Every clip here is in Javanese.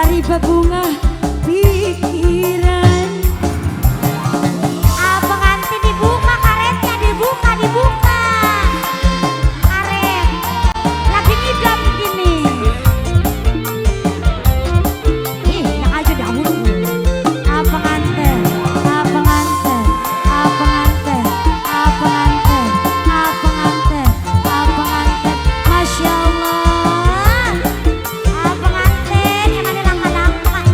Pari bebunga pikiran. Apa nganti dibuka karetnya, dibuka, dibuka karet. Lagi ngidam gini. Ih, yang aja dahulu. Apa nganten, apa nganten, apa nganten, apa nganten, apa nganten, apa nganten. Masya Allah. Apa nganten, yang ada langkah-langkah.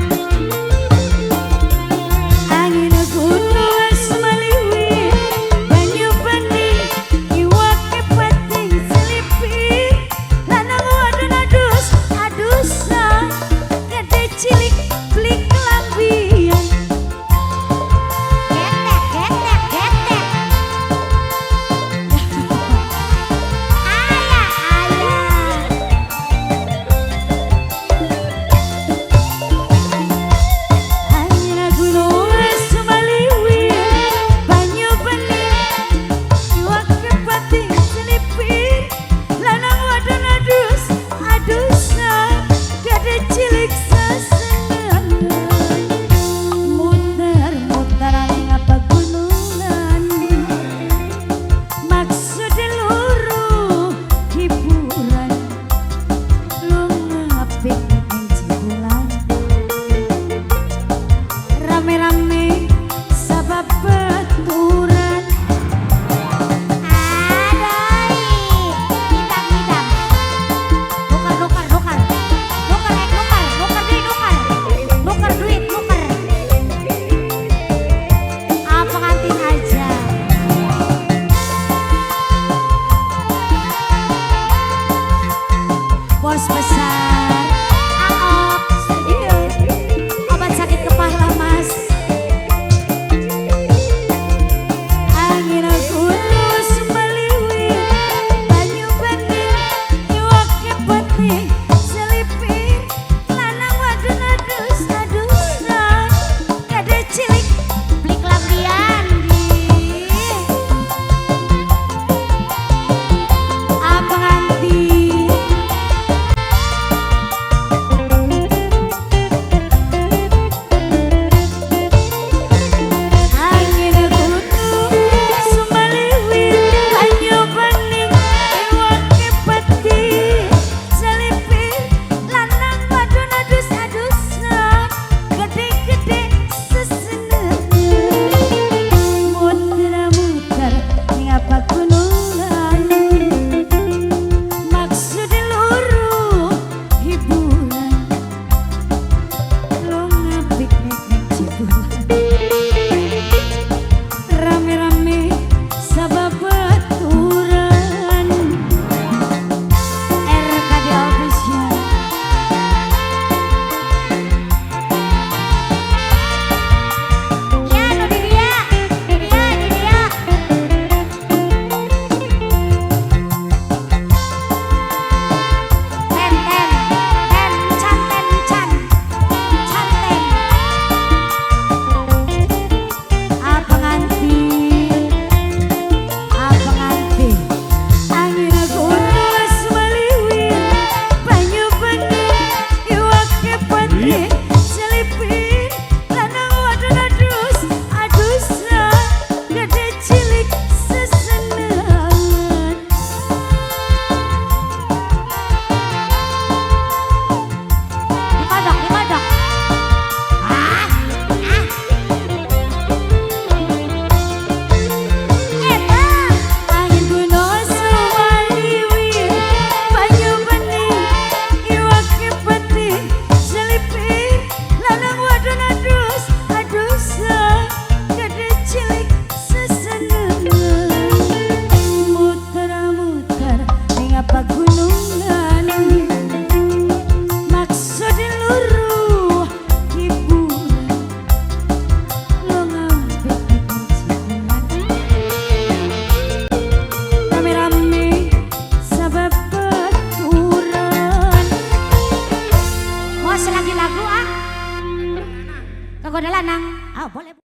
Angin gunung meliwi, banyu bening, iwake pating selipir, lanang wadon adus adusan, gede cilik beli kelambian. Getek, getek, getek. Ayah, ayah. Angin gunung meliwi, banyu bening, iwake pating selipir, lanang wadon adus adusan, gede cilik sesenengan. Muter-muter ngapa gunungan, maksud luru hiburan, lunga piknik ning Cibulan, rame-rame sabab beturan. Adoi, ngidam, ngidam. Nukar, nukar, nukar. Nukar, nukar, nukar duit, nukar. Nukar duit, nukar. Apa ngantin aja. Bos besar, Aok, iya, obat sakit kepala mas. Angin kudus meliwi, banyu bening, iwake putih, selipir, lanang wadon adus adusan, gede cilik beli kelambian. di. Apa nganti? Angin kudus meliwi, banyu bening, iwake putih, selipir, lanang wadon adus adusan, gede-gede sesenengan. Muter-muter ngapa gunungan, maksud luru hiburan, lunga piknik ning Cibulan, rame-rame sabab baturan. RKD Official. Ya, nu di dia, di dia, di dia. Ten, ten, ten, can, ten, can, can, ten. Apa nganti, apa nganti. Angin kudus meliwi, banyu bening, iwake putih, selipir, lanang wadon adus adusan, gede cilik sesenengan. Dikodok, dikodok. Ah, ah. Eta. Angin gunung meliwi, banyu bening, iwake putih, selipir, lanang wadon adus adusan, gede cilik sesenengan. Muter-muter ngapa gunungan, maksud luru hiburan, lunga piknik ning Cibulan, rame-rame sabab baturan. Mau selagi lagu ah? Kegoda lanang. Ah, boleh.